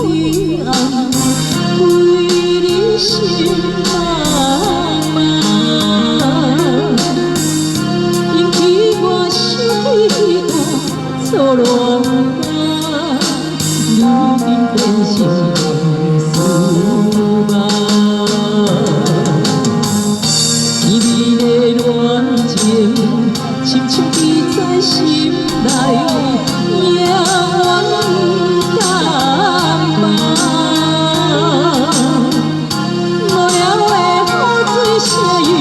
的暗，為你心茫茫，引起我想起彼段初戀夢，如今變成思夢。甜蜜的戀情，深深記在心內，永遠不敢放。無聊的雨水聲音，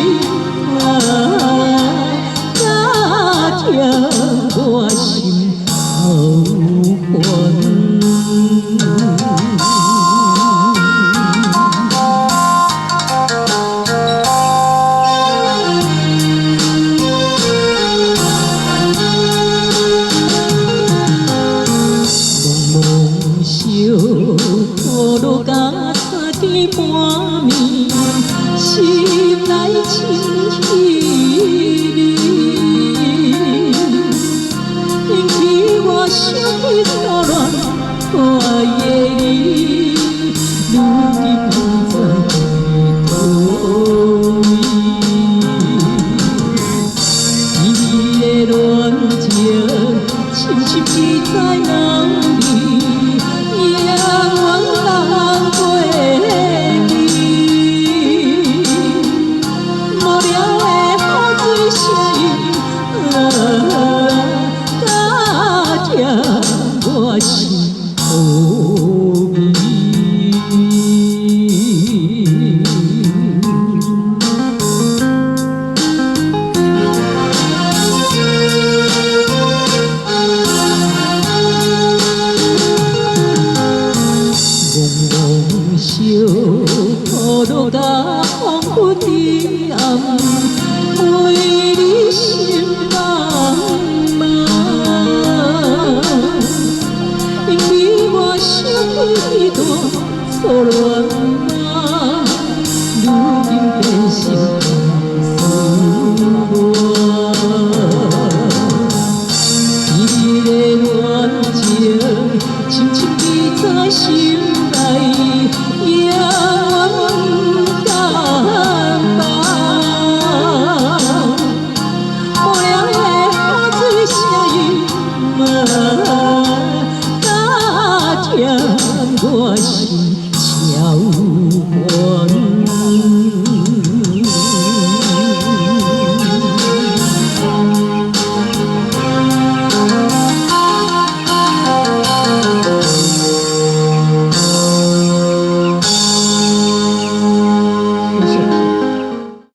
加疼我心頭痕。茫茫小雨落甲三更半暝，心內真稀微，引起我想起初戀可愛的你，如今不知佇佗位。甜蜜的戀情，深深記在腦裡，永遠難過去。無聊的雨水聲音，加疼我心頭味。茫茫小雨落甲黃昏的暗，為你心茫茫，引起我想起彼段初戀夢，如今變成思夢。甜蜜的戀情，深深記在心內，永遠不敢放。無聊的雨水聲音，加疼我心。